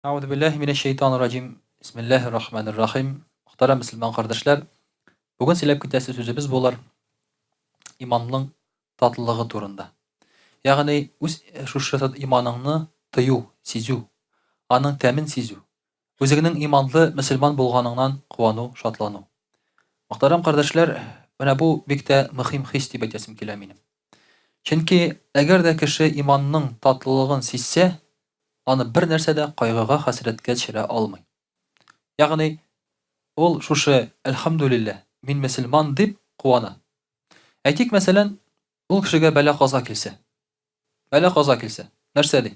Әгъузу биллаһи минәш шәйтанир раҗим. Бисмиллаһир рахманир рахим. Мөхтәрәм мөселман кардәшләр, бүген сөйләп китәсе сүзебез булыр иманның татлылыгы турында. Ягъни үз шушы иманыңны тою, сизү, аның тәмен сизү, үзеңнең иманлы мөселман булганыңнан куану, шатлану. Мөхтәрәм кардәшләр, менә бу бик тә мөһим хис дип әйтәсем килә минем. Чөнки әгәр дә кеше иманның татлылыгын сизсә, аны бер нәрсә дә кайгыга, хәсрәткә төшерә алмый. Ягъни ул шушы Әлхәмдүлилләһ, мин мөселман дип куана. Әйтик, мәсәлән, ул кешегә бәла-каза килсә. Бәла-каза килсә, нәрсә ди?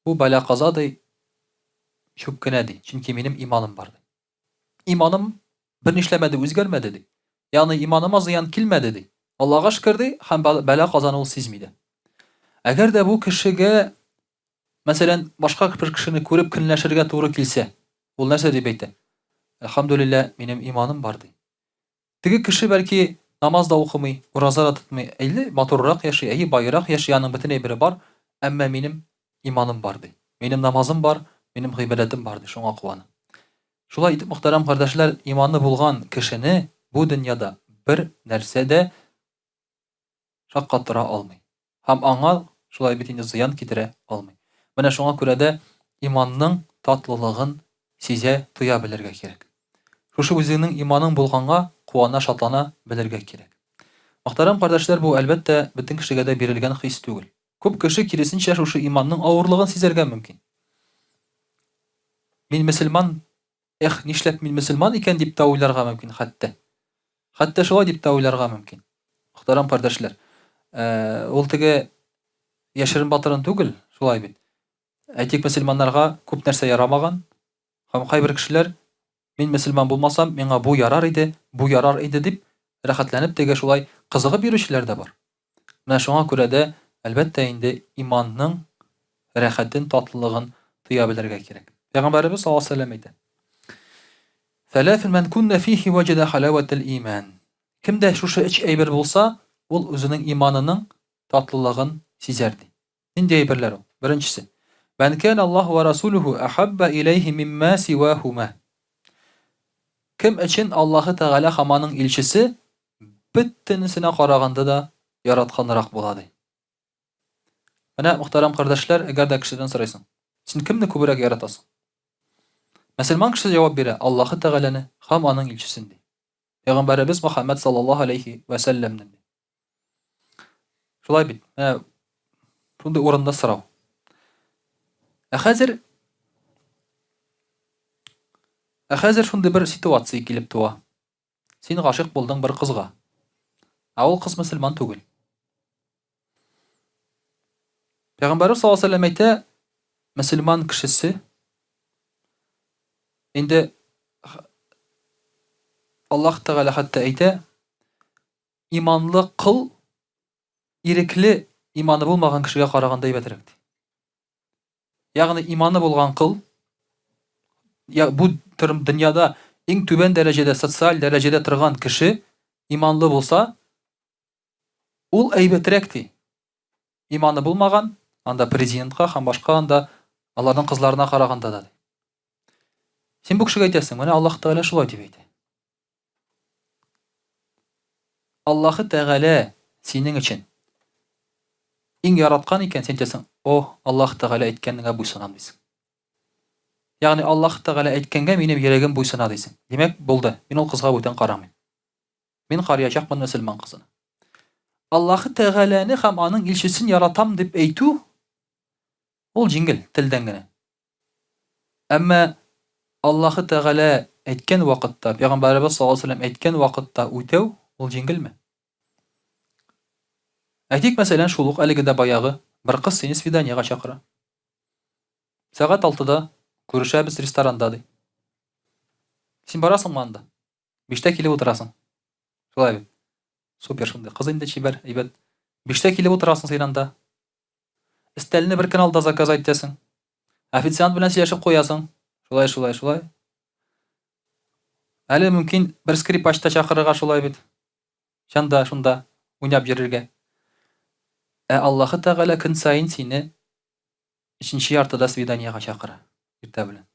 Бу бәла-каза ди, чүп кенә ди, чөнки минем иманым бар ди. Иманым бернишләмәде, үзгәрмәде, ди. Ягъни иманыма зыян килмәде, ди. Аллага шөкер, ди, һәм бәла-казаны ул сизми дә. Әгәр дә бу кешегә, мәсәлән, башка бер кешене күреп көнләшергә туры килсә, ул нәрсә дип әйтә? Әлхәмдүлилләһ, минем иманым бар, ди. Теге кеше, бәлки, намаз да укымый, ураза да тотмый, әйе, матуррак яши, әйе, баерак яши, аның бөтен әйбере бар, әмма минем иманым бар, ди. Минем намазым бар, минем гыйбадәтем бар, ди, шуңа куана. Шулай итеп, мөхтәрәм кардәшләр, иманы булган кешене бу дөньяда бер нәрсә дә шаккатыра алмый. Һәм аңа шулай бит инде зыян китерә алмый. Менә шуңа күрә дә иманның татлылыгын сизә, тоя белергә кирәк. Шушы үзеңнең иманың булганга куана, шатлана белергә кирәк. Мөхтәрәм кардәшләр, бу, әлбәттә, бөтен кешегә дә бирелгән хис түгел. Күп кеше, киресенчә, шушы иманның авырлыгын сизәргә мөмкин. Мин мөселман, эх, нишләп мин мөселман икән дип тә уйларга мөмкин хәтта. Хәтта шулай дип тә уйларга мөмкин. Мөхтәрәм кардәшләр, э, ул теге яшерен батырын түгел, шулай бит. Әйтик, мөселманнарга күп нәрсә ярамаган, һәм кайбер кешеләр мин мөселман булмасам, миңа бу ярар иде, бу ярар иде дип рәхәтләнеп теге шулай кызыгып йөрүчеләр дә бар. Менә шуңа күрә дә, әлбәттә инде, иманның рәхәтен, татлылыгын тоя белергә кирәк. Пәйгамбәребез саллаллаһу алейһи ва сәлләм әйтә: "Сәләсүн мән кунна фихи ваҗада халаватал иман." Кемдә шушы өч әйбер булса, ул үзенең иманының татлылыгын сизәр ди. Нинди әйберләр ул? Беренчесе: Мән кана Аллаһу ва расулуху ахабба иләйһи мимма сивахума. Кем өчен Аллаһы Тәгалә һәм аның илчесе бөтенесенә караганда да яратканрак була, ди. Менә, мөхтәрәм кардәшләр, әгәр дә кешедән сорыйсың, син кемне күбрәк яратасың? Мөселман кеше җавап бирә, Аллаһы Тәгаләне һәм аның илчесен, ди. Пәйгамбәребез Мөхәммәд саллаллаһу алейхи вә сәлләмне, ди. Шулай бит. Менә шундый урында сорау. Ә хәзер Ә хәзер шундый бер ситуация килеп туа. Син гашыйк булдың бер кызга. Ә ул кыз мөселман түгел. Пәйгамбәрбез саллаллаһу алейһи әйтә, мөселман кешесе инде Аллаһ Тәгалә хәтта әйтә, иманлы кол ирекле иманы булмаган кешегә караганда әйбәтрәк ди. Ягъни иманы булган кол, я бу дөньяда иң түбән дәрәҗәдә, социаль дәрәҗәдә торган кеше иманлы булса, ул әйбәтрәк ди. Иманы булмаган, анда президентка һәм башка анда аларның кызларына караганда да ди. Син бу кешегә әйтәсең, менә Аллаһ Тәгалә шулай дип әйтә. Аллаһы Тәгалә синең өчен иң яраткан икән, син әйтәсең, О, Аллаһ Тәгалә әйткәнеңә буйсынам, дисең. Ягъни Аллаһ Тәгалә әйткәнгә минем йөрәгем буйсына, дисең. Димәк, булды, мин ул кызга бүтән карамыйм. Мин карыячакмын мөселман кызына. Аллаһы Тәгаләне һәм аның илчесен яратам дип әйтү ул җиңел, телдән генә. Әмма Аллаһы Тәгалә әйткән вакытта, Пәйгамбәребез саллаллаһу алейһи ва сәлләм әйткән вакытта үтәү ул җиңелме? Әйтик, мәсәлән, шул ук әлеге дә баягы бер кыз сине свиданиегә чакыра. Сәгать алтыда күрешәбез ресторанда, ди. Син барасыңмы анда? Биштә килеп утырасың. Шулай бит. Супер шундый кыз инде чибәр, әйбәт. Биштә килеп утырасың син анда. Өстәлне бер көн алда заказ итәсең. Официант белән сөйләшеп куясың. Шулай, шулай, шулай. Әле мөмкин бер скрипач та чакырырга шулай бит. Чанда, шунда уйнап йөрергә. Ә Аллаһы Тәгалә көн саен сине өченче яртыда свиданиега чакыра. Иртә белән.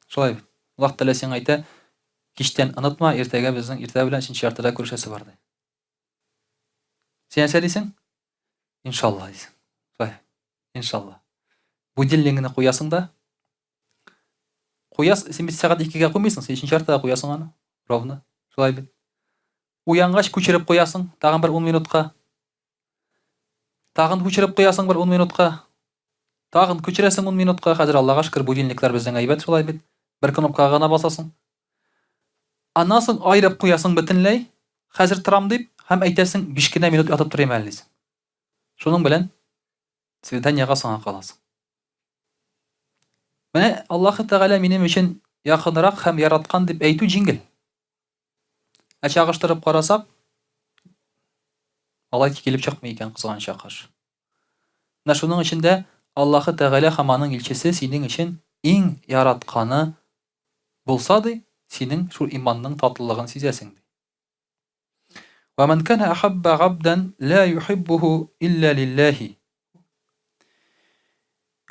Шулай бит. Аллаһ Тәгалә сиңа әйтә, кичтән онытма, иртәгә безнең иртә белән өченче яртыда күрешәсе бар ди. Син нәрсә дисең? Иншалла дисең. Шулай. Иншалла. Будильнигыңны куясың да, куяс, син бит сәгать 2-гә куймыйсың, син өченче яртыда куясың аны. Ровно. Шулай бит. Уянгач күчереп куясың, тагын бер 10 минутка. Тагын күчереп куясың бер 10 минутка. Тагын күчерәсең 10 минутка. Хәзер Аллага шөкер, будильниклар безнең әйбәт шулай бит. Бер кнопкага гына басасың. Аннан соң айырып куясың бөтенләй. Хәзер торам дип һәм әйтәсең, 5 кенә минут ятып торыйм әле дисең. Шуның белән свиданиега соңа каласың. Менә Аллаһы Тәгалә минем өчен якынрак һәм яраткан дип әйтү җиңел. Ә чагыштырып карасак, алай килеп чыкмый икән кызганычка каршы. Менә шуның өчен дә Аллаһы Тәгалә һәм аның илчесе синең өчен иң яратканы булса ди, синең шул иманның татлылыгын сизәсең ди. Ва ман кана ахабба габдан ла юхиббуху илля лиллахи.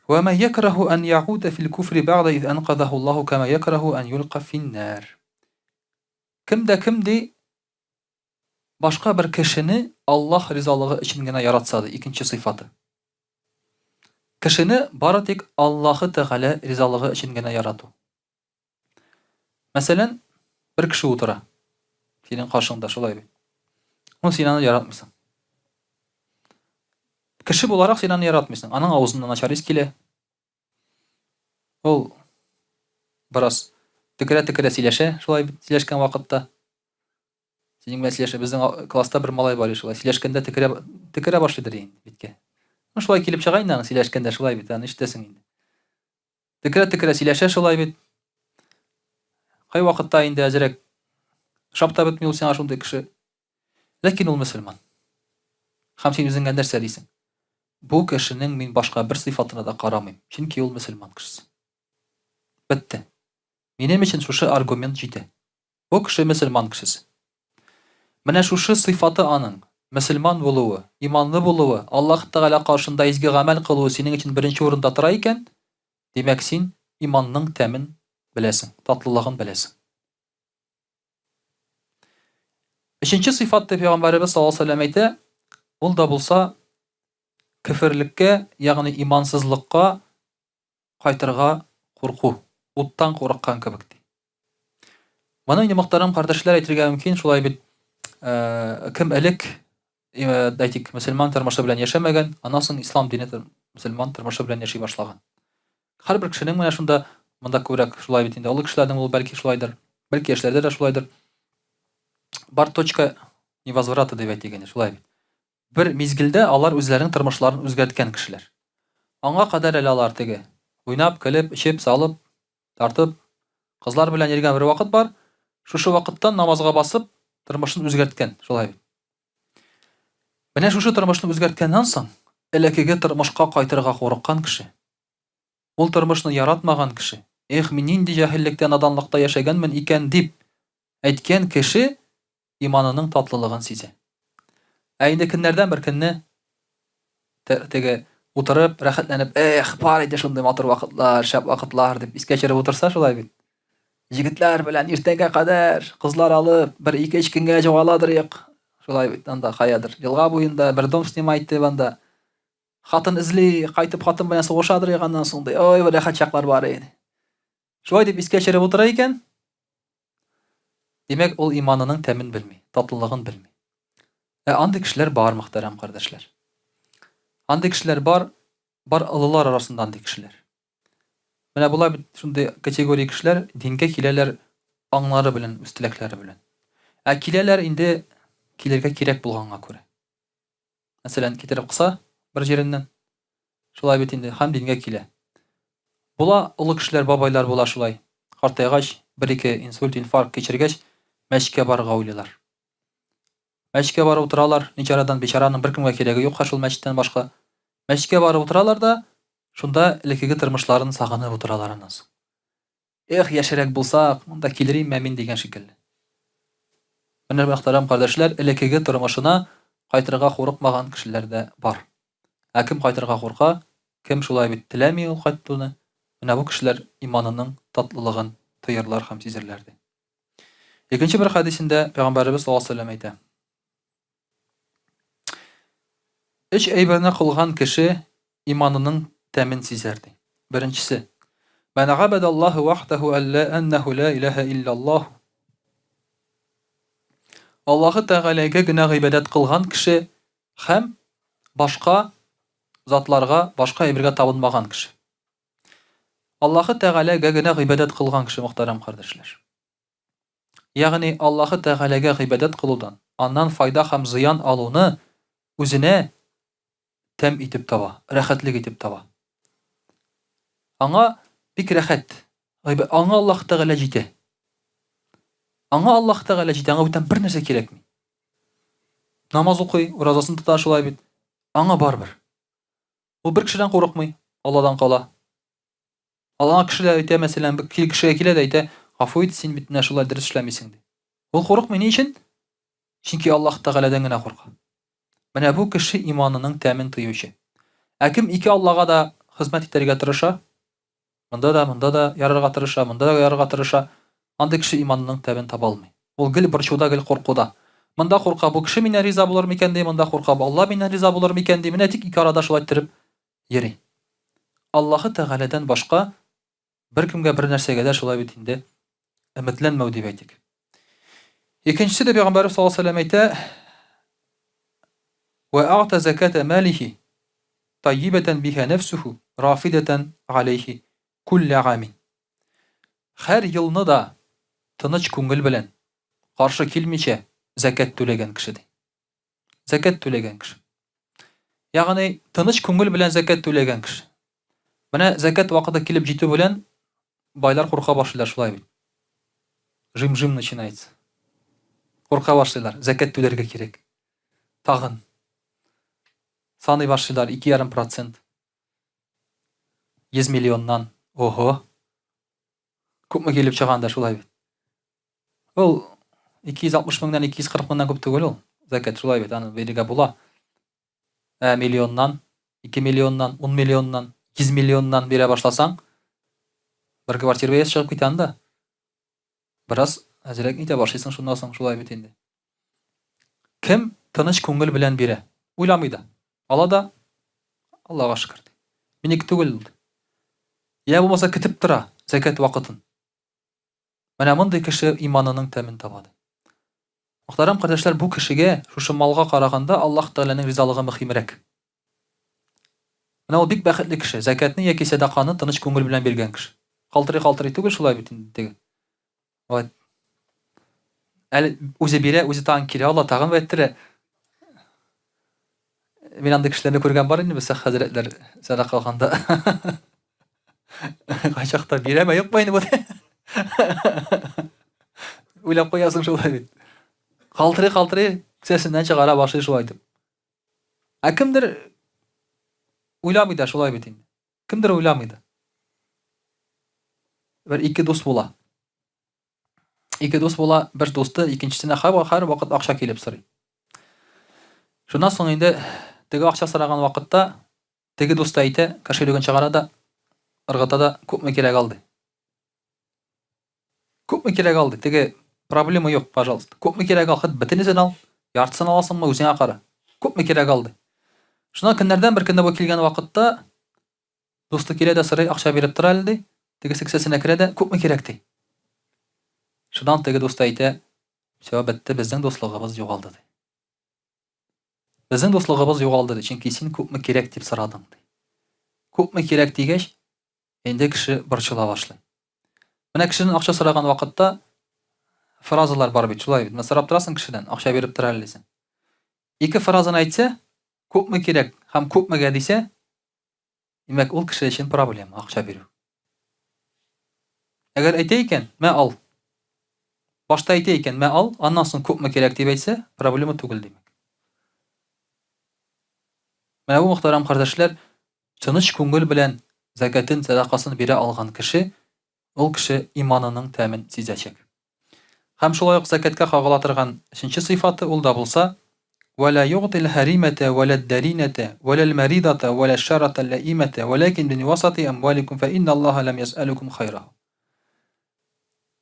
Ва ма якраху ан яъуда фил куфри бәгъдә из анказаху Аллаху кама якраху ан юлка финнар. Кем дә кем ди башка бер кешене Аллаһ ризалыгы өчен генә яратса ди, икенче сыйфаты. Кешене бары тик Аллаһы Тәгалә ризалыгы өчен генә ярату. Мәсәлән, бер кеше утыра. Синең каршыңда шулай бит. Ну, син аны яратмыйсың. Кеше буларак син аны яратмыйсың. Аның авызыннан начар ис килә. Ул бераз төкерә-төкерә сөйләшә, шулай бит, сөйләшкән вакытта. Синең белән сөйләшә, безнең класста бер малай бар, шулай сөйләшкәндә төкерә төкерә башлыйдыр инде биткә. Ну, шулай килеп чыга инде аның сөйләшкәндә, шулай бит, аны ишетәсең инде. Төкерә-төкерә сөйләшә шулай бит. Кай вакытта инде әзрәк ошап та бетми ул сиңа шундый кеше. Ләкин ул мөселман. Һәм син үзеңә нәрсә дисең? Бу кешенең мин башка бер сыйфатына да карамыйм, чөнки ул мөселман кешесе. Бетте. Минем өчен шушы аргумент җитә. Бу кеше мөселман кешесе. Менә шушы сыйфаты аның, мөселман булуы, иманлы булуы, Аллаһ Тәгалә каршында изге гамәл кылуы синең өчен беренче урында тора икән, димәк, син иманның тәмен беләсең, татлылыгын беләсең. Өченче сыйфат дип пәйгамбәребез саллаллаһу алейһи ва сәлләм әйтә, ул да булса көферлеккә, ягъни имансызлыкка кайтырга курку, уттан курыккан кебек ди. Моны инде мөхтәрәм кардәшләр әйтергә мөмкин, шулай бит, э, кем элек, э, әйтик, мөселман тормышы белән яшәмәгән, аннан соң ислам дине мөселман тормышы белән яши башлаган. Һәрбер кешенең менә шунда, монда күбрәк шулай бит инде, олы кешеләрнең ул бәлки шулайдыр, бәлки яшьләрдә дә шулайдыр. Бар точка невозврата дип әйтик инде, шулай бит. Бер мизгелдә алар үзләренең тормышларын үзгәрткән кешеләр. Аңа кадәр әле алар теге, уйнап, көлеп, эчеп, салып, тартып, кызлар белән йөргән бер вакыт бар, шушы вакыттан намазга басып, тормышын үзгәрткән, шулай бит. Менә шушы тормышны үзгәрткәннән соң, элеккеге тормышка кайтырга курыккан кеше, ул тормышны яратмаган кеше, эх, мин нинди җаһиллектә, наданлыкта яшәгәнмен икән дип әйткән кеше иманының татлылыгын сизә. Ә инде көннәрдән бер көнне теге утырып, рәхәтләнеп, эх, бар иде шундый матур вакытлар, шәп вакытлар дип искә төшереп утырса шулай бит. Егетләр белән иртәнгә кадәр кызлар алып, бер ике-өч көнгә югаладыр юк. Шулай бит, анда каядыр. Елга буенда бер дом снимать итеп анда. Хатын эзли, кайтып хатын белән сугышадыр юк аннан соң ди. Ой, бер рәхәт чаклар бар иде. Шулай дип искә төшереп утыра икән, димәк, ул иманының тәмен белми, татлылыгын белми. Ә андый кешеләр бар, мөхтәрәм кардәшләр. Андый кешеләр бар, бар олылар арасында андый кешеләр. Менә болар бит шундый категория кешеләр дингә киләләр аңлары белән, үз теләкләре белән. Ә киләләр инде килергә кирәк булганга күрә. Мәсәлән, китереп кыса бер җиреннән. Шулай бит инде, һәм дингә килә. Була, олы кешеләр, бабайлар була шулай. Картайгач, бер-ике инсульт, инфаркт кичергәч, мәчеткә барырга уйлыйлар. Мәчеткә барып утыралар, ничарадан бичараның беркемгә кирәге юк шул мәчеттән башка. Мәчеткә барып утыралар да, шунда элеккеге тормышларын сагынып утыралар аннан соң. Эх, яшьрәк булсак, монда килер идемме мин дигән шикелле. Менә мөхтәрәм кардәшләр, элеккеге тормышына кайтырга курыкмаган кешеләр дә бар. Ә кем кайтырга курка? Кем шулай бит теләми ул кайтуны, менә бу кешеләр иманының татлылыгын тоерлар һәм сизерләр, ди. Икенче бер хәдисендә Пәйгамбәребез саллаллаһу алейһи ва сәлләм әйтә. Өч әйберне кылган кеше иманының тәмен сизәр, ди. Беренчесе, Мән габәдаллаһу вахдәһу әллә әннәһу ла илаһә илляллаһу. Аллаһы Тәгаләгә генә гыйбадәт кылган кеше һәм башка затларга, башка әйбергә табынмаган кеше. Аллаһы Тәгаләгә генә гыйбадәт кылган кеше, мөхтәрәм кардәшләр. Ягъни Аллаһы Тәгаләгә гыйбадәт кылудан, аннан файда һәм зыян алуны үзенә тәм итеп таба, рәхәтлек итеп таба. Аңа бик рәхәт. Аңа Аллаһ Тәгалә җитә. Аңа Аллаһ Тәгалә җитә, аңа бүтән бер нәрсә кирәкми. Намаз укый, уразасын тота шулай бит. Аңа барыбер. Ул бер кешедән курыкмый, Алладан кала. Аллаһ кеше дә әйтә, мәсәлән, бер кешегә килә дә әйтә, гафу ит, син бит менә шулай дөрес эшләмисең ди. Ул курыкмый, ни өчен? Чөнки Аллаһ Тәгаләдән генә курка. Менә бу кеше иманының тәмен тоючы. Ә кем ике Аллага да хезмәт итәргә тырыша, монда да, монда да ярарга тырыша, монда да ярарга тырыша, андый кеше иманының тәмен таба алмый. Ул гел борчуда, гел куркуда. Монда курка, бу кеше миннән риза булыр микән ди, монда курка, Алла миннән риза булыр микән ди. Менә тик ике арада шулай иттереп йөри. Аллаһы Тәгаләдән башка беркемгә бер нәрсәгә дә шулай бит инде өметләнмәү дип әйтик. Икенчесе дә Пәйгамбәрбез саллаллаһу алейһи ва сәлләм әйтә: "Ва агта заката малихи таййибатан биха нәфсуху рафидатан алейхи кулля амин." Һәр елны да тыныч күңел белән каршы килмичә зәкят түләгән кеше ди. Зәкят түләгән кеше. Ягъни тыныч күңел белән зәкят түләгән кеше. Менә зәкят вакыты килеп җитү белән байлар курка башлыйлар шулай бит. Жим-жим начинается. Курка башлыйлар, зәкят түләргә кирәк. Тагын. Саный башлыйлар 2,5%. 100 миллионнан. Ого. Күпме килеп чыга анда шулай бит. Ул 260 меңнән 240 меңнән күп түгел ул. Зәкят шулай бит, аны бирергә була. Ә миллионнан, 2 миллионнан, 10 миллионнан, 100 миллионнан бирә башласаң, бер квартира бәясе чыгып китә анда. Бераз әзрәк итә башлыйсың шуннан соң шулай бит инде. Кем тыныч күңел белән бирә? Уйламый да. Ала да, Аллага шөкер. Минеке түгел ул. Я булмаса көтеп тора зәкят вакытын. Менә мондый кеше иманының тәмен таба, ди. Мөхтәрәм кардәшләр, бу кешегә шушы малга караганда Аллаһ Тәгаләнең ризалыгы мөһимрәк. Менә ул бик бәхетле кеше, зәкятне яки сәдаканы тыныч күңел белән биргән кеше. Калтырый-калтырый түгел шулай бит инде теге. Вот. Әле үзе бирә, үзе тагын кире ала, тагын әйттерә. Мин андый кешеләрне күргән бар инде, без хәзрәтләр сәдака алганда. Кайчакта бирәме, юкмы инде бу? Уйлап куясың шулай бит. Калтырый-калтырый кесәсеннән чыгара башлый шулай итеп. Ә кемдер уйламый да шулай бит инде. Кемдер уйламый да. Бер ике дус була. Ике дус була, бер дусты икенчесенә һәр, һәр вакыт акча килеп сорый. Шуннан соң инде теге акча сораган вакытта Теге дус та әйтә, кошелегын чыгара да, ыргыта да, күпме кирәк ал, ди. Күпме кирәк ал, ди. Теге проблема юк, пожалуйста. Күпме кирәк ал, хет бөтенесен ал, яртысын аласыңмы, үзеңә кара. Күпме кирәк ал, ди. Шуннан көннәрдән бер көнне бу килгән вакытта дусты килә дә сорый, акча биреп тор әле, ди. Тегесе кесәсенә керә дә, күпме кирәк, ди. Шуннан теге дусты әйтә, все, бетте, безнең дуслыгыбыз югалды, ди. Безнең дуслыгыбыз югалды, ди, чөнки син күпме кирәк дип сорадың, ди. Күпме кирәк дигәч, инде кеше борчыла башлый. Менә кешедән акча сораган вакытта фразалар бар бит, шулай бит. Менә сорап торасың кешедән, акча биреп тора әле дисең. Ике фразаны әйтсә, күпме кирәк һәм күпмегә дисә, Димәк, ул кеше өчен проблема акча бирү. Әгәр әйтә икән, мә ал. Башта әйтә икән, мә ал, аннан соң күпме кирәк дип әйтсә, проблема түгел димәк. Менә бу мөхтәрәм кардәшләр, тыныч күңел белән зәкәтен, сәдакасын бирә алган кеше, ул кеше иманының тәмен сизәчәк. Һәм шулай ук зәкәткә кагыла торган өченче сыйфаты ул да булса, Вә лә югътил һәримәтә вә ләд дәринәтә вә ләл мәридата вә ләш шаратәл ләимәтә вәләкин мин васати әмваликум фә инналлаһа ләм ясьәлүкүм хайраһу.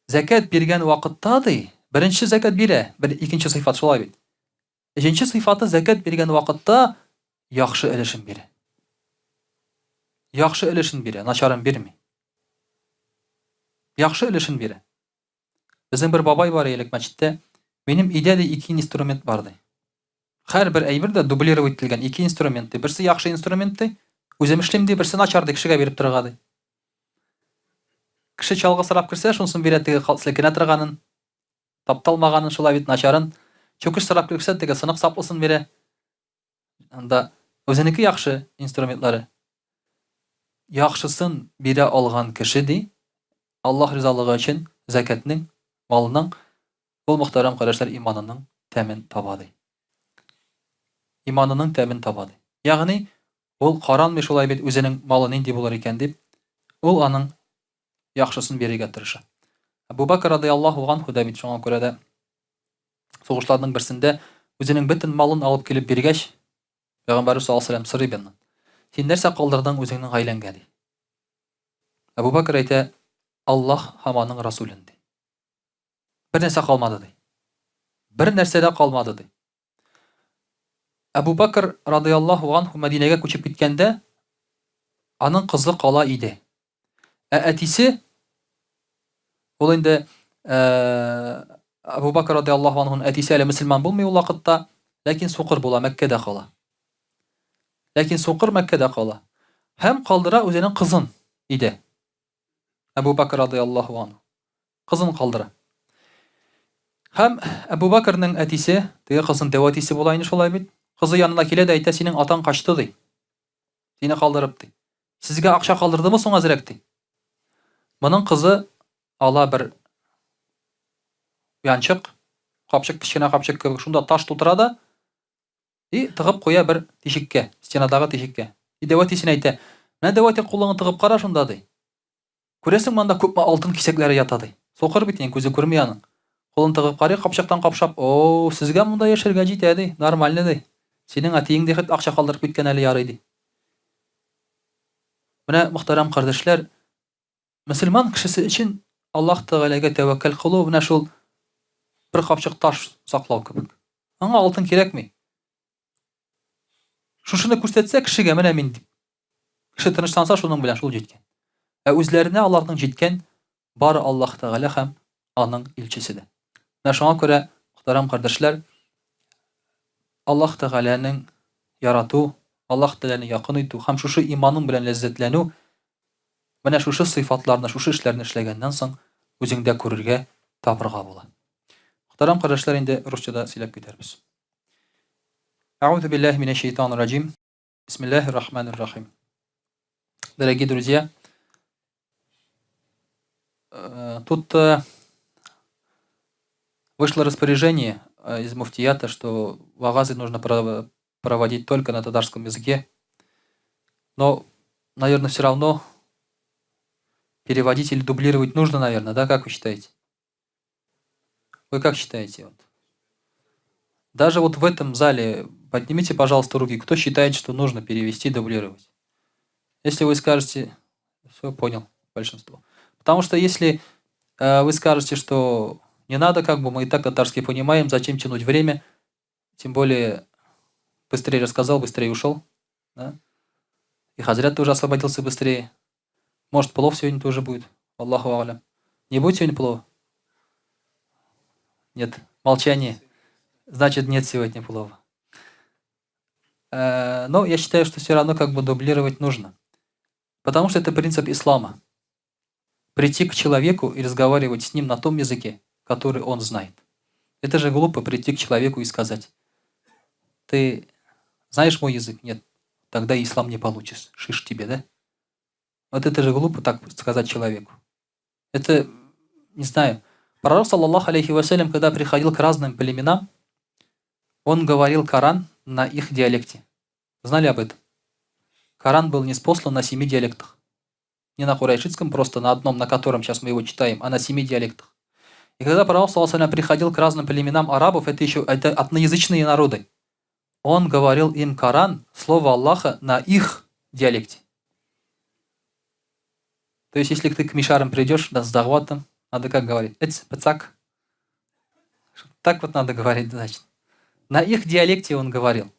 Зәкят биргән вакытта, ди, беренче зәкят бирә, бер икенче сыйфат шулай бит. Өченче сыйфаты зәкят биргән вакытта яхшы өлешен бирә. Яхшы өлешен бирә, начарын бирми. Яхшы өлешен бирә. Безнең бер бабай бар элек мәчеттә. Минем өйдә ди ике инструмент бар ди. Һәрбер әйбер дә дублировать ителгән ике инструмент ди. Берсе яхшы инструмент ди, үзем эшлим ди, берсе начар ди, кешегә биреп торырга ди. Кеше чалгы сорап керсә, шунысын бирә теге селкенә торганын, тапталмаганын шулай бит начарын. Чүкеч сорап керсә, теге сынык саплысын бирә. Анда үзенеке яхшы инструментлары. Яхшысын бирә алган кеше ди, Аллаһ ризалыгы өчен зәкәтнең, малының, ул мөхтәрәм кардәшләр иманының тәмен таба ди. Иманының тәмен таба ди. Ягъни ул каранмый шулай бит үзенең малы нинди булыр икән дип, ул аның яхшысын бирергә тырыша. Әбу Бәкр радыяллаһу анһу да бит шуңа күрә дә сугышларның берсендә үзенең бөтен малын алып килеп биргәч, Пәйгамбәрбез саллаллаһу алейһи ва сәлләм сорый аннан: "Син нәрсә калдырдың үзеңнең гаиләңгә?" ди. Әбу Бәкр әйтә: "Аллаһ һәм аның Расулен" ди. Бер нәрсә калмады ди. Бер нәрсә дә калмады ди. Әбу Бәкр радыяллаһу анһу Мәдинәгә күчеп киткәндә, аның кызы кала иде. Ә әтисе ул инде Әбу Бакр радиаллаһу анһуның әтисе әле мөселман булмый ул вакытта, ләкин сукыр була, Мәккәдә кала. Ләкин сукыр Мәккәдә кала. Һәм калдыра үзенең кызын иде. Әбу Бакр радиаллаһу анһу. Кызын калдыра. Һәм Әбу Бакрның әтисе, теге кызның дәү әтисе була инде шулай бит. Кызы янына килә дә әйтә, синең атаң качты ди. Сине калдырып ди. Сезгә акча калдырдымы соң әзрәк ди. Моның кызы ала бер янчык, капчык, кечкенә капчык кебек, шунда таш тутыра да и тыгып куя бер тишеккә, стенадагы тишеккә. И дәү әтисенә әйтә, менә дәү әти кулыңны тыгып кара шунда ди. Күрәсеңме, анда күпме алтын кисәкләре ята, ди. Сукыр бит инде, күзе күрми аның. Кулын тыгып карый, капчыктан капшап, О, сезгә монда яшәргә җитә, ди, нормально, ди. Синең әтиең дә хет акча калдырып киткән әле ярый, ди. Менә, мөхтәрәм кардәшләр, мөселман кешесе өчен Аллаһ Тәгаләгә тәвәккәл кылу менә шул бер капчык таш саклау кебек. Аңа алтын кирәкми. Шушыны күрсәтсә кешегә, менә мин дип. Кеше тынычланса, шуның белән шул җиткән. Ә үзләренә аларның җиткән бары Аллаһ Тәгалә һәм аның илчесе дә. Менә шуңа күрә, мөхтәрәм кардәшләр, Аллаһ Тәгаләнең ярату, Аллаһ Тәгаләне якын итү һәм шушы иманың белән ләззәтләнү менә шушы сыйфатларны, шушы эшләрне эшләгәннән соң үзеңдә күрергә, табырга була. Мөхтәрәм кардәшләр, инде русчада сөйләп китәрбез. Әгъузу биллаһи минәш шәйтанир раҗим. Бисмиллахи рахмани рахим. Дорогие друзья, тут вышло распоряжение из муфтията, что вагазы нужно проводить только на татарском языке. Но, наверное, все равно переводить или дублировать нужно, наверное, да, как вы считаете? Вы как считаете? Вот? Даже вот в этом зале поднимите, пожалуйста, руки, кто считает, что нужно перевести, дублировать. Если вы скажете, все, понял, большинство. Потому что если вы скажете, что не надо, как бы мы и так татарский понимаем, зачем тянуть время, тем более быстрее рассказал, быстрее ушел. Да? И Хазрят тоже освободился быстрее. Может, плов сегодня тоже будет. Аллаху алям. Не будет сегодня плова? Нет. Молчание. Значит, нет сегодня плова. Но я считаю, что все равно как бы дублировать нужно. Потому что это принцип ислама. Прийти к человеку и разговаривать с ним на том языке, который он знает. Это же глупо прийти к человеку и сказать, ты знаешь мой язык? Нет. Тогда ислам не получишь. Шиш тебе, да? Вот это же глупо так сказать человеку. Это, не знаю, Пророк, саллаллаху алейхи вассалям, когда приходил к разным племенам, он говорил Коран на их диалекте. Знали об этом? Коран был ниспослан на 7 диалектах. Не на курайшитском, просто на одном, на котором сейчас мы его читаем, а на 7 диалектах. И когда пророк, саллаллаху алейхи вассалям, приходил к разным племенам арабов, это еще это одноязычные народы. Он говорил им Коран, слово Аллаха, на их диалекте. То есть, если ты к мишарам придешь, да, с дагватом, надо как говорить? Эц, пацак. Так вот надо говорить, значит. На их диалекте он говорил.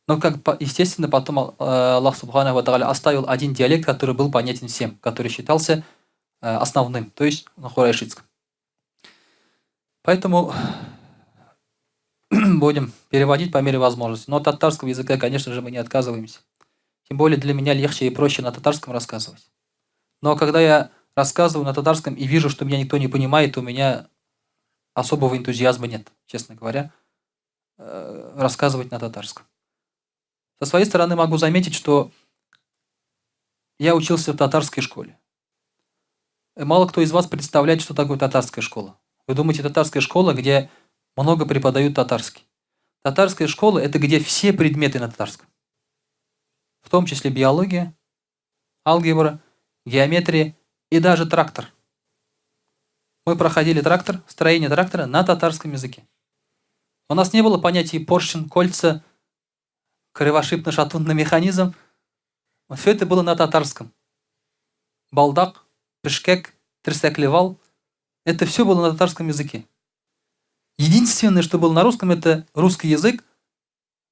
Но, как, естественно, потом Аллах Субхану ва оставил один диалект, который был понятен всем, который считался основным, то есть на хурайшитском. Поэтому будем переводить по мере возможности. Но от татарского языка, конечно же, мы не отказываемся. Тем более для меня легче и проще на татарском рассказывать. Но когда я рассказываю на татарском и вижу, что меня никто не понимает, у меня особого энтузиазма нет, честно говоря, рассказывать на татарском. Со своей стороны могу заметить, что я учился в татарской школе. Мало кто из вас представляет, что такое татарская школа. Вы думаете, татарская школа, где много преподают татарский. Татарская школа – это где все предметы на татарском. В том числе биология, алгебра, геометрия и даже трактор. Мы проходили трактор, строение трактора на татарском языке. У нас не было понятий поршень, кольца, кривошипно-шатунный механизм. Все это было на татарском. Балдак, пешкәк, терсәкле вал. Это все было на татарском языке. Единственное, что было на русском, это русский язык.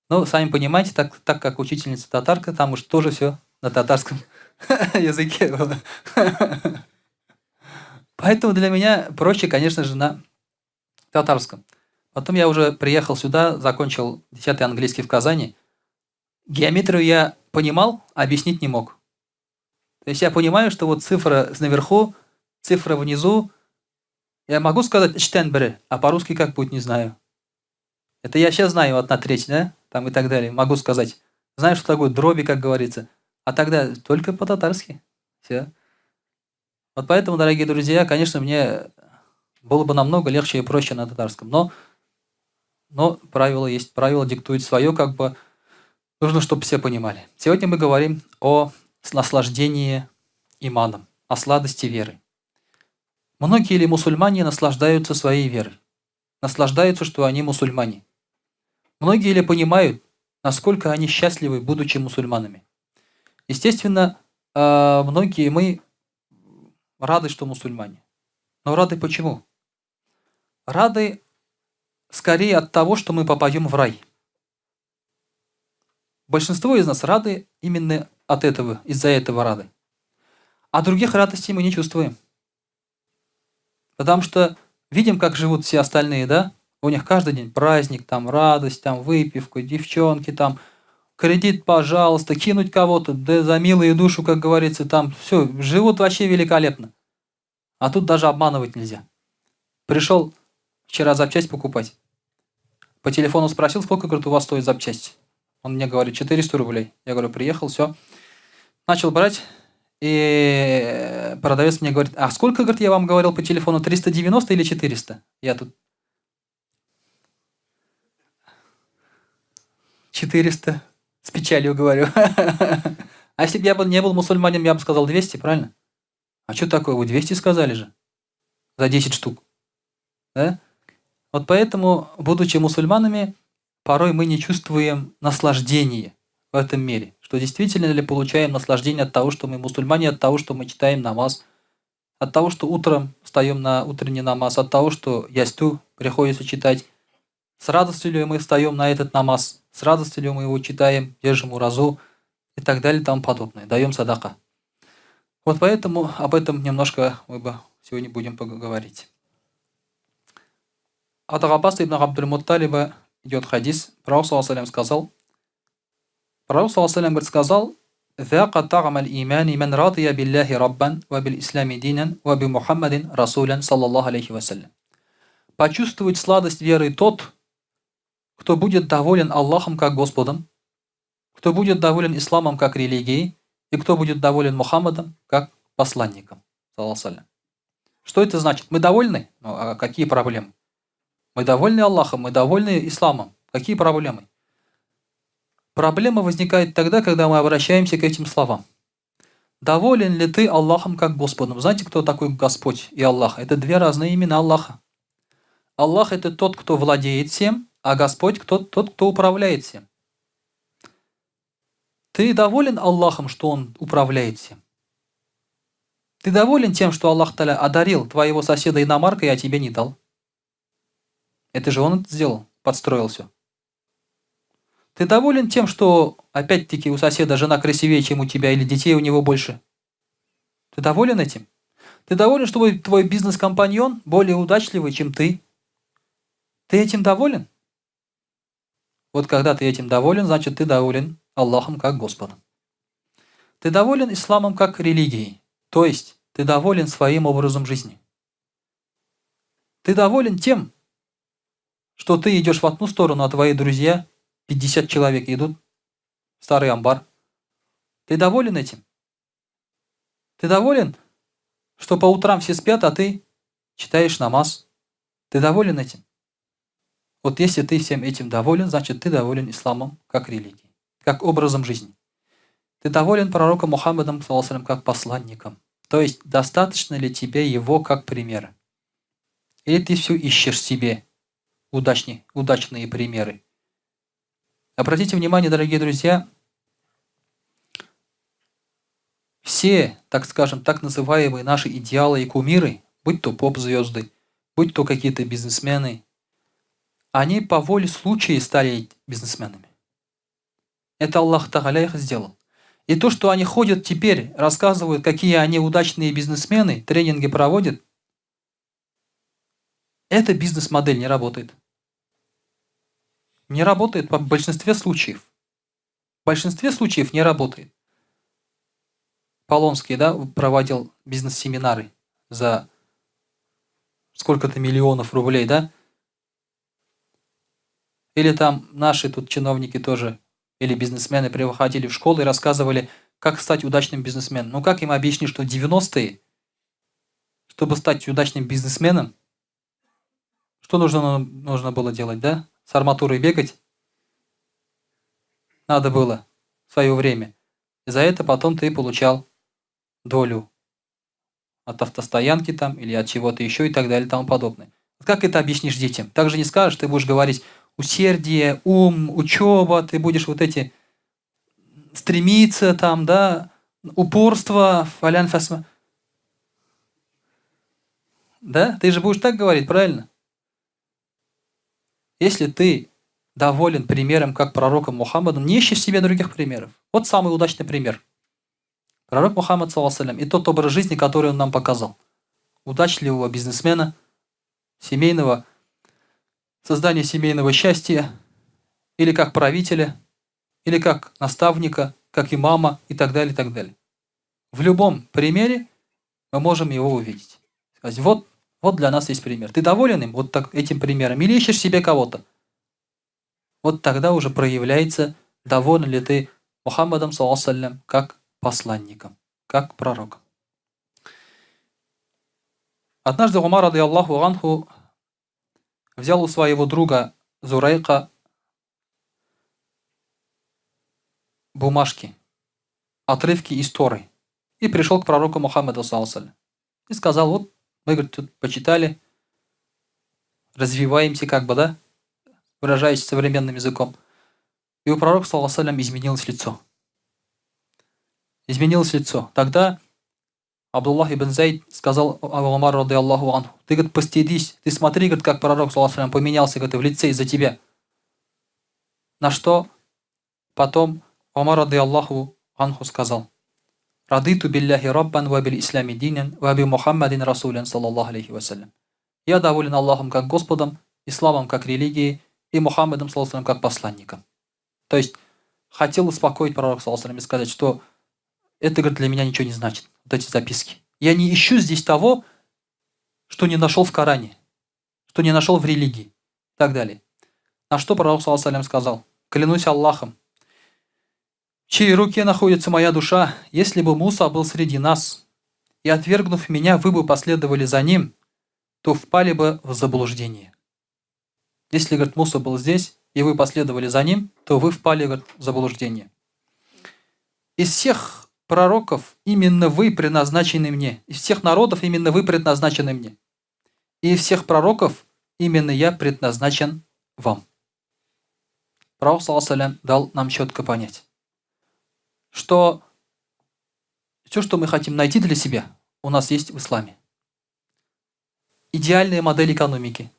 Но, сами понимаете, так как учительница татарка, там уж тоже все на татарском языке было. Поэтому для меня проще, конечно же, на татарском. Потом я уже приехал сюда, закончил 10 английский в Казани. Геометрию я понимал, а объяснить не мог. То есть я понимаю, что вот цифра наверху, цифра внизу. Я могу сказать өчтән бере, а по-русски как будет, не знаю. Это я сейчас знаю 1/3, да, там и так далее. Могу сказать. Знаю, что такое дроби, как говорится. А тогда только по-татарски. Все. Вот поэтому, дорогие друзья, конечно, мне было бы намного легче и проще на татарском. Но правило есть, правило диктует свое, как бы нужно, чтобы все понимали. Сегодня мы говорим о наслаждении иманом, о сладости веры. Многие ли мусульмане наслаждаются своей верой? Наслаждаются, что они мусульмане. Многие ли понимают, насколько они счастливы, будучи мусульманами? Естественно, многие мы рады, что мусульмане. Но рады почему? Рады скорее от того, что мы попадем в рай. Большинство из нас рады именно от этого, из-за этого рады. А других радостей мы не чувствуем. Потому что видим, как живут все остальные, да? У них каждый день праздник, там радость, там выпивка, девчонки, там кредит, пожалуйста, кинуть кого-то, да за милую душу, как говорится, там все, живут вообще великолепно. А тут даже обманывать нельзя. Пришел вчера запчасть покупать. По телефону спросил, сколько, говорит, у вас стоит запчасть. Он мне говорит, 400 рублей. Я говорю, приехал, все. Начал брать, и продавец мне говорит, а сколько, говорит, я вам говорил по телефону, 390 или 400? Я тут 400, с печалью говорю. А если бы я не был мусульманином, я бы сказал 200, правильно? А что такое? Вы 200 сказали же. За 10 штук. Да? Вот поэтому, будучи мусульманами, порой мы не чувствуем наслаждения в этом мире. Что действительно ли получаем наслаждение от того, что мы мусульмане, от того, что мы читаем намаз, от того, что утром встаем на утренний намаз, от того, что ясту приходится читать. С радостью ли мы встаем на этот намаз, с радостью ли мы его читаем, держим уразу и так далее и тому подобное. Даем садака. Вот поэтому об этом немножко мы бы сегодня будем поговорить. От Аббаса ибн Абдуль-Мутталиба идет хадис. Пророк, саллаллаху алейхи сказал, Пророк, саллаллаху алейхи сказал, «ذاق طعم الإيمان من رضي بالله ربا وبالإسلام دينا وبمحمد رسولا صلى الله عليه وسلم». Почувствовать сладость веры тот, кто будет доволен Аллахом как Господом, кто будет доволен исламом как религией, и кто будет доволен Мухаммадом как посланником. Что это значит? Мы довольны? Ну, а какие проблемы? Мы довольны Аллахом, мы довольны исламом. Какие проблемы? Проблема возникает тогда, когда мы обращаемся к этим словам. Доволен ли ты Аллахом как Господом? Знаете, кто такой Господь и Аллах? Это две разные имена Аллаха. Аллах – это тот, кто владеет всем, А Господь кто, тот, кто управляет всем. Ты доволен Аллахом, что Он управляет всем? Ты доволен тем, что Аллах Таля одарил твоего соседа иномаркой, а тебе не дал? Это же он это сделал, подстроил все. Ты доволен тем, что, опять-таки, у соседа жена красивее, чем у тебя, или детей у него больше? Ты доволен этим? Ты доволен, что твой бизнес-компаньон более удачливый, чем ты? Ты этим доволен? Вот когда ты этим доволен, значит, ты доволен Аллахом как Господом. Ты доволен исламом как религией, то есть ты доволен своим образом жизни. Ты доволен тем, что ты идешь в одну сторону, а твои друзья, 50 человек, идут в старый амбар. Ты доволен этим? Ты доволен, что по утрам все спят, а ты читаешь намаз? Ты доволен этим? Вот если ты всем этим доволен, значит, ты доволен исламом как религией, как образом жизни. Ты доволен пророком Мухаммадом, саллаллаху, как посланником. То есть, достаточно ли тебе его как примера? Или ты все ищешь себе удачные примеры? Обратите внимание, дорогие друзья, все, так скажем, так называемые наши идеалы и кумиры, будь то поп-звезды, будь то какие-то бизнесмены, они по воле случая стали бизнесменами. Это Аллах Тагаля их сделал. И то, что они ходят теперь, рассказывают, какие они удачные бизнесмены, тренинги проводят, эта бизнес-модель не работает. Не работает в большинстве случаев. В большинстве случаев не работает. Полонский, да, проводил бизнес-семинары за сколько-то миллионов рублей, да? Или там наши тут чиновники тоже, или бизнесмены приходили в школу и рассказывали, как стать удачным бизнесменом. Ну как им объяснить, что 90-е, чтобы стать удачным бизнесменом, что нужно было делать, да? С арматурой бегать надо было в свое время. И за это потом ты получал долю от автостоянки там или от чего-то еще и так далее и тому подобное. Как это объяснишь детям? Так же не скажешь, ты будешь говорить усердие, ум, учеба, ты будешь вот эти стремиться там, да, упорство, фалян фасма. Да? Ты же будешь так говорить, правильно? Если ты доволен примером, как пророком Мухаммадом, не ищи в себе других примеров. Вот самый удачный пример. Пророк Мухаммад, саллаллаху алейхи, и тот образ жизни, который он нам показал. Удачливого бизнесмена, семейного, создания семейного счастья, или как правителя, или как наставника, как имама и так далее, и так далее. В любом примере мы можем его увидеть. Сказать, вот для нас есть пример. Ты доволен им, вот так, этим примером, или ищешь себе кого-то? Вот тогда уже проявляется, доволен ли ты Мухаммадом, саллаллаху алейхи, как посланником, как пророком. Однажды Умар, рады Аллаху анху, взял у своего друга Зурайка бумажки, отрывки из Торы, и пришел к пророку Мухаммаду, саллаллаху алейхи, и сказал, вот мы, говорит, тут почитали, развиваемся как бы, да, выражаясь современным языком. И у пророка, саллаллаху алейхи, изменилось лицо. Изменилось лицо. Тогда Абдуллах ибн Зайд сказал Умару, рады Аллаху анху, ты, говорит, постыдись, ты смотри, говорит, как пророк, саллаллаху алейхи, поменялся, говорит, в лице из-за тебя. На что потом Умар, рады Аллаху анху, сказал, Радиту билляхи раббан ва бил ислами динан ва би Мухаммадин расулян, саллаллаху алейхи вассалям. Я доволен Аллахом как Господом, исламом как религией и Мухаммадом, саллаллаху алейхи, как посланником. То есть хотел успокоить пророка, саллаллаху алейхи, и сказать, что это, говорит, для меня ничего не значит, вот эти записки. Я не ищу здесь того, что не нашел в Коране, что не нашел в религии и так далее. На что пророк, саллаллаху алейхи, сказал, клянусь Аллахом, в чьей руке находится моя душа, если бы Муса был среди нас, и, отвергнув меня, вы бы последовали за ним, то впали бы в заблуждение. Если, говорит, Муса был здесь, и вы последовали за ним, то вы впали, говорит, в заблуждение. Из всех пророков именно вы предназначены мне. Из всех народов именно вы предназначены мне. И из всех пророков именно я предназначен вам. Пророк, саллаллаху дал нам четко понять, что все, что мы хотим найти для себя, у нас есть в исламе. Идеальная модель экономики,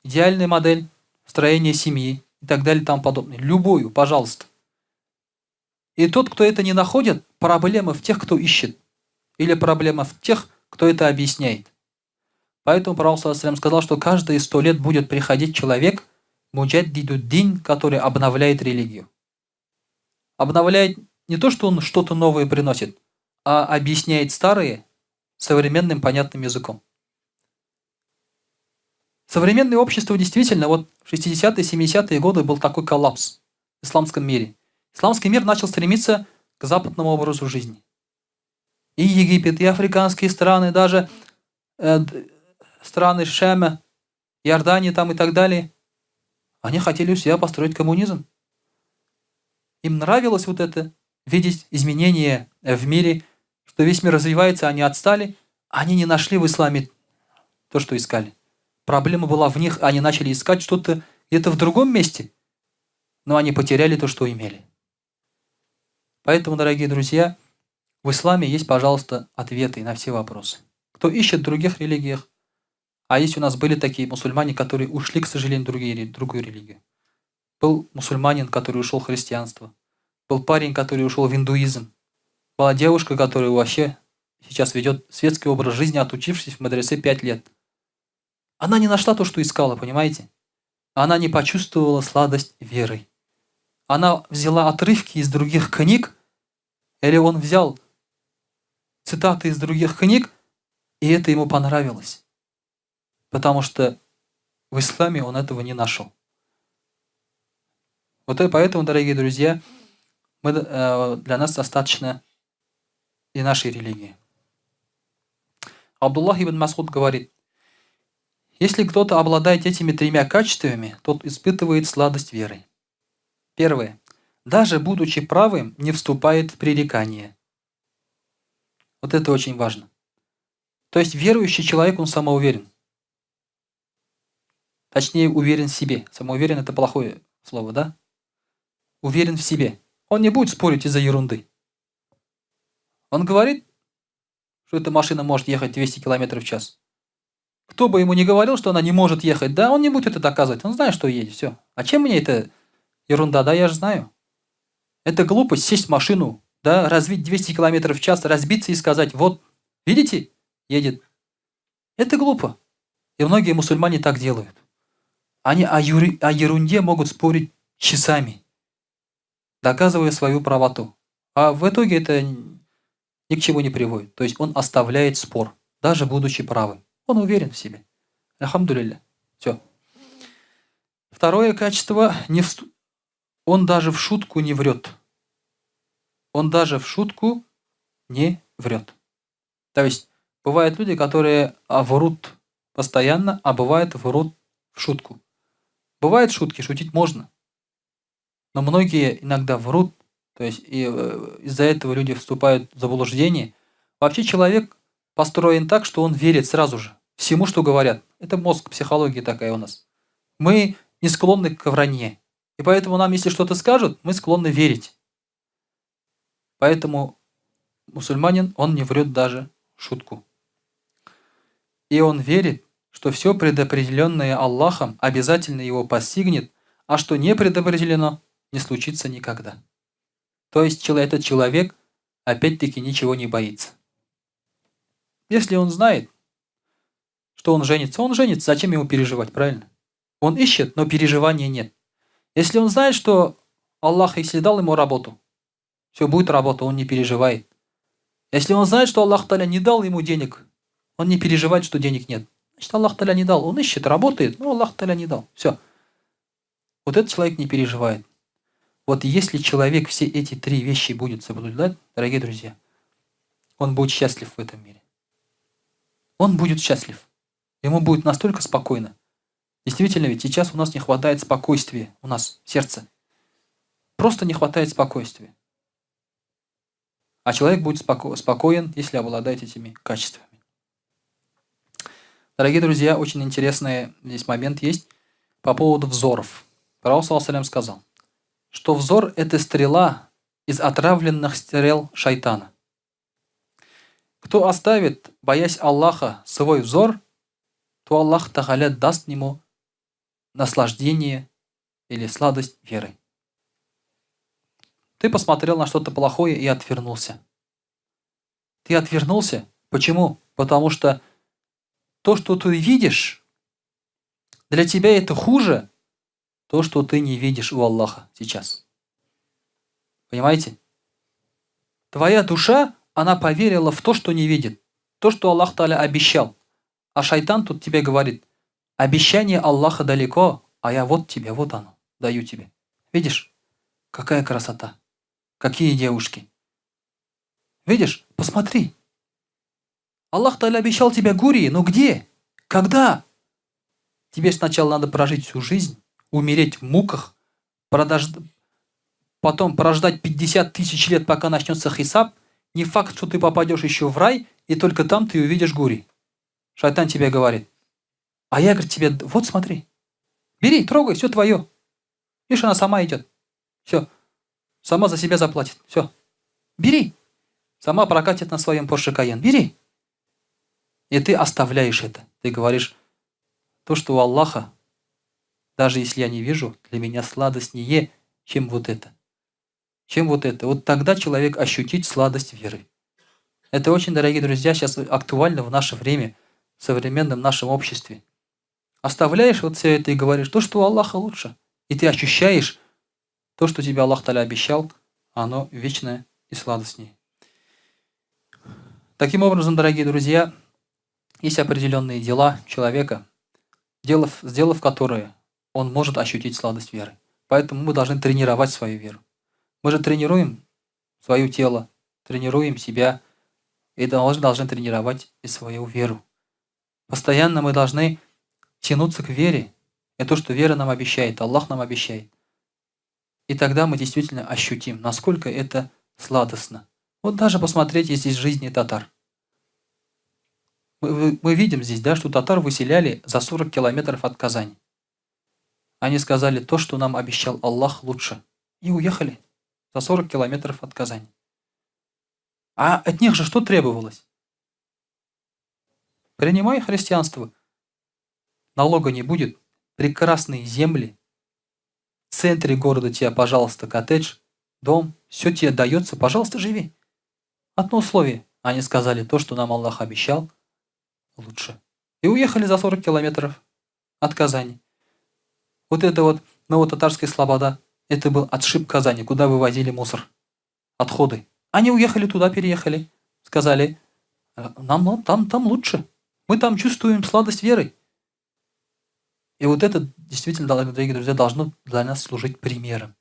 идеальная модель строения семьи и так далее и тому подобное. Любую, пожалуйста. И тот, кто это не находит, проблема в тех, кто ищет. Или проблема в тех, кто это объясняет. Поэтому Пророк сказал, что каждые 100 лет будет приходить человек, муджаддидуддин, который обновляет религию. Обновляет не то, что он что-то новое приносит, а объясняет старые современным понятным языком. Современное общество действительно, вот в 60-е, 70-е годы был такой коллапс в исламском мире. Исламский мир начал стремиться к западному образу жизни. И Египет, и африканские страны, даже страны Шема, Иордании там и так далее, они хотели у себя построить коммунизм. Им нравилось вот это, видеть изменения в мире, что весь мир развивается, они отстали, они не нашли в исламе то, что искали. Проблема была в них, они начали искать что-то где-то в другом месте, но они потеряли то, что имели. Поэтому, дорогие друзья, в исламе есть, пожалуйста, ответы на все вопросы. Кто ищет в других религиях, а есть у нас были такие мусульмане, которые ушли, к сожалению, в другую религию. Был мусульманин, который ушел в христианство. Был парень, который ушел в индуизм. Была девушка, которая вообще сейчас ведет светский образ жизни, отучившись в мадресе 5 лет. Она не нашла то, что искала, понимаете? Она не почувствовала сладость веры. Она взяла отрывки из других книг, или он взял цитаты из других книг, и это ему понравилось. Потому что в исламе он этого не нашел. Вот и поэтому, дорогие друзья, для нас достаточно и нашей религии. Абдуллах ибн Масуд говорит: если кто-то обладает этими тремя качествами, тот испытывает сладость веры. Первое. Даже будучи правым, не вступает в пререкание. Вот это очень важно. То есть верующий человек, он самоуверен. Точнее, уверен в себе. Самоуверен – это плохое слово, да? Уверен в себе. Он не будет спорить из-за ерунды. Он говорит, что эта машина может ехать 200 км в час. Кто бы ему ни говорил, что она не может ехать, да, он не будет это доказывать. Он знает, что едет, все. А чем мне эта ерунда, да, я же знаю. Это глупость сесть в машину, да, развить 200 км в час, разбиться и сказать: «Вот, видите, едет». Это глупо. И многие мусульмане так делают. Они о ерунде могут спорить часами, доказывая свою правоту. А в итоге это ни к чему не приводит. То есть он оставляет спор, даже будучи правым. Он уверен в себе. Әлхәмдүлилләһ. Все. Второе качество: не всту... он даже в шутку не врет. Он даже в шутку не врет. То есть бывают люди, которые врут постоянно, а бывает, врут в шутку. Бывают шутки, шутить можно. Но многие иногда врут, то есть и из-за этого люди вступают в заблуждение. Вообще человек построен так, что он верит сразу же всему, что говорят. Это мозг, психология такая у нас. Мы не склонны к вранье. И поэтому нам, если что-то скажут, мы склонны верить. Поэтому мусульманин, он не врет даже шутку. И он верит, что все предопределенное Аллахом обязательно его постигнет, а что не предопределено, не случится никогда. То есть этот человек опять-таки ничего не боится. Если он знает, что он женится, он женится, зачем ему переживать, правильно? Он ищет, но переживания нет. Если он знает, что Аллах, если дал ему работу, все, будет работа, он не переживает. Если он знает, что Аллах Таля не дал ему денег, он не переживает, что денег нет. Значит, Аллах Таля не дал. Он ищет, работает, но Аллах Таля не дал. Все. Вот этот человек не переживает. Вот если человек все эти три вещи будет соблюдать, дорогие друзья, он будет счастлив в этом мире. Он будет счастлив. Ему будет настолько спокойно. Действительно, ведь сейчас у нас не хватает спокойствия, у нас в сердце. Просто не хватает спокойствия. А человек будет спокоен, если обладает этими качествами. Дорогие друзья, очень интересный здесь момент есть по поводу взоров. Пророк саллаллаху сказал, что взор – это стрела из отравленных стрел шайтана. Кто оставит, боясь Аллаха, свой взор, то Аллах Тахаля даст ему наслаждение или сладость веры. Ты посмотрел на что-то плохое и отвернулся. Ты отвернулся? Почему? Потому что то, что ты видишь, для тебя это хуже, то, что ты не видишь у Аллаха сейчас. Понимаете? Твоя душа, она поверила в то, что не видит. То, что Аллах Таля обещал. А шайтан тут тебе говорит, обещание Аллаха далеко, а я вот тебе, вот оно, даю тебе. Видишь? Какая красота. Какие девушки. Видишь? Посмотри. Аллах Таля обещал тебе гурии, но где? Когда? Тебе сначала надо прожить всю жизнь, умереть в муках, потом прождать 50 тысяч лет, пока начнется хисаб. Не факт, что ты попадешь еще в рай, и только там ты увидишь гури. Шайтан тебе говорит. А я, говорит, тебе, вот смотри, бери, трогай, все твое. Видишь, она сама идет. Все. Сама за себя заплатит. Все. Бери. Сама прокатит на своем Porsche Cayenne. Бери. И ты оставляешь это. Ты говоришь, то, что у Аллаха, даже если я не вижу, для меня сладостнее, чем вот это. Чем вот это. Вот тогда человек ощутит сладость веры. Это очень, дорогие друзья, сейчас актуально в наше время, в современном нашем обществе. Оставляешь вот все это и говоришь, то, что у Аллаха лучше. И ты ощущаешь то, что тебе Аллах Таля обещал, оно вечное и сладостнее. Таким образом, дорогие друзья, есть определенные дела человека, сделав которые, он может ощутить сладость веры. Поэтому мы должны тренировать свою веру. Мы же тренируем свое тело, тренируем себя, и должны тренировать и свою веру. Постоянно мы должны тянуться к вере. И то, что вера нам обещает, Аллах нам обещает. И тогда мы действительно ощутим, насколько это сладостно. Вот даже посмотрите здесь жизни татар. Мы видим здесь, да, что татар выселяли за 40 километров от Казани. Они сказали, то, что нам обещал Аллах, лучше. И уехали за 40 километров от Казани. А от них же что требовалось? Принимай христианство. Налога не будет. Прекрасные земли. В центре города тебе, пожалуйста, коттедж, дом. Все тебе дается, пожалуйста, живи. Одно условие. Они сказали, то, что нам Аллах обещал, лучше. И уехали за 40 километров от Казани. Вот это вот Новотатарская слобода, это был отшиб Казани, куда вывозили мусор, отходы. Они уехали туда, переехали, сказали, нам там лучше. Мы там чувствуем сладость веры. И вот это действительно, дорогие друзья, должно для нас служить примером.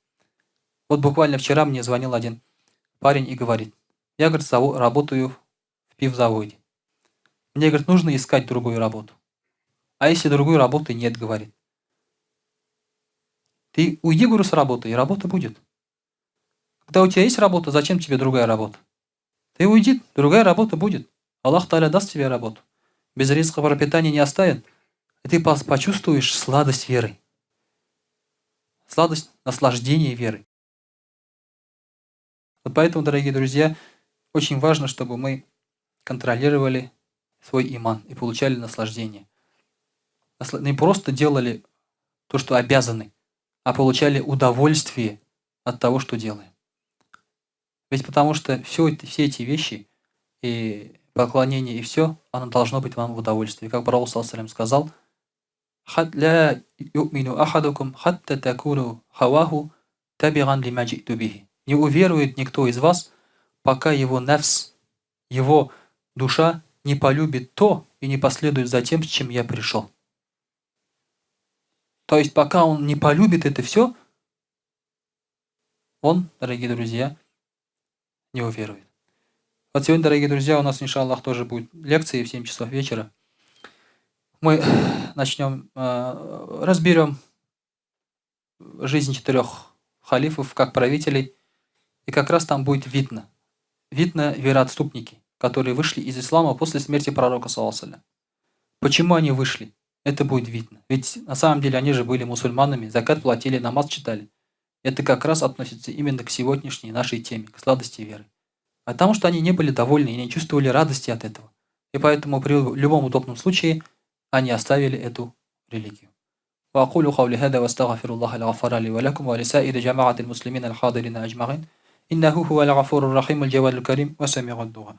Вот буквально вчера мне звонил один парень и говорит, я, говорит, работаю в пивзаводе. Мне, говорит, нужно искать другую работу. А если другой работы нет, говорит. Ты уйди, говорю, с работы, и работа будет. Когда у тебя есть работа, зачем тебе другая работа? Ты уйди, другая работа будет. Аллах Тааля даст тебе работу. Без риска пропитания не оставит. И ты почувствуешь сладость веры. Сладость наслаждения веры. Вот поэтому, дорогие друзья, очень важно, чтобы мы контролировали свой иман и получали наслаждение. Не просто делали то, что обязаны, а получали удовольствие от того, что делаем. Ведь потому что все эти вещи, и поклонение, и все, оно должно быть вам в удовольствии. Как Пророк саллаллаху алейхи ва саллям сказал, «Ля ю'мину ахадукум хатта такуну хаваху табиган лима джи'ту бихи». Не уверует никто из вас, пока его нафс, его душа не полюбит то и не последует за тем, с чем я пришел. То есть, пока он не полюбит это все, он, дорогие друзья, не уверует. Вот сегодня, дорогие друзья, у нас, иншаллах, тоже будет лекции в 7 часов вечера. Мы начнем, разберем жизнь 4 халифов как правителей. И как раз там будет видно. Видно вероотступники, которые вышли из ислама после смерти пророка, саллаллаху алейхи ва саллям. Почему они вышли? Это будет видно. Ведь на самом деле они же были мусульманами, закат платили, намаз читали. Это как раз относится именно к сегодняшней нашей теме, к сладости веры. Потому что они не были довольны и не чувствовали радости от этого. И поэтому при любом удобном случае они оставили эту религию. وأقول قولي هذا واستغفر الله الغفار لي ولكم ولسائر جماعة المسلمين الحاضرين أجمعين إنه هو الغفور الرحيم الجواد الكريم وسميع الدعاء.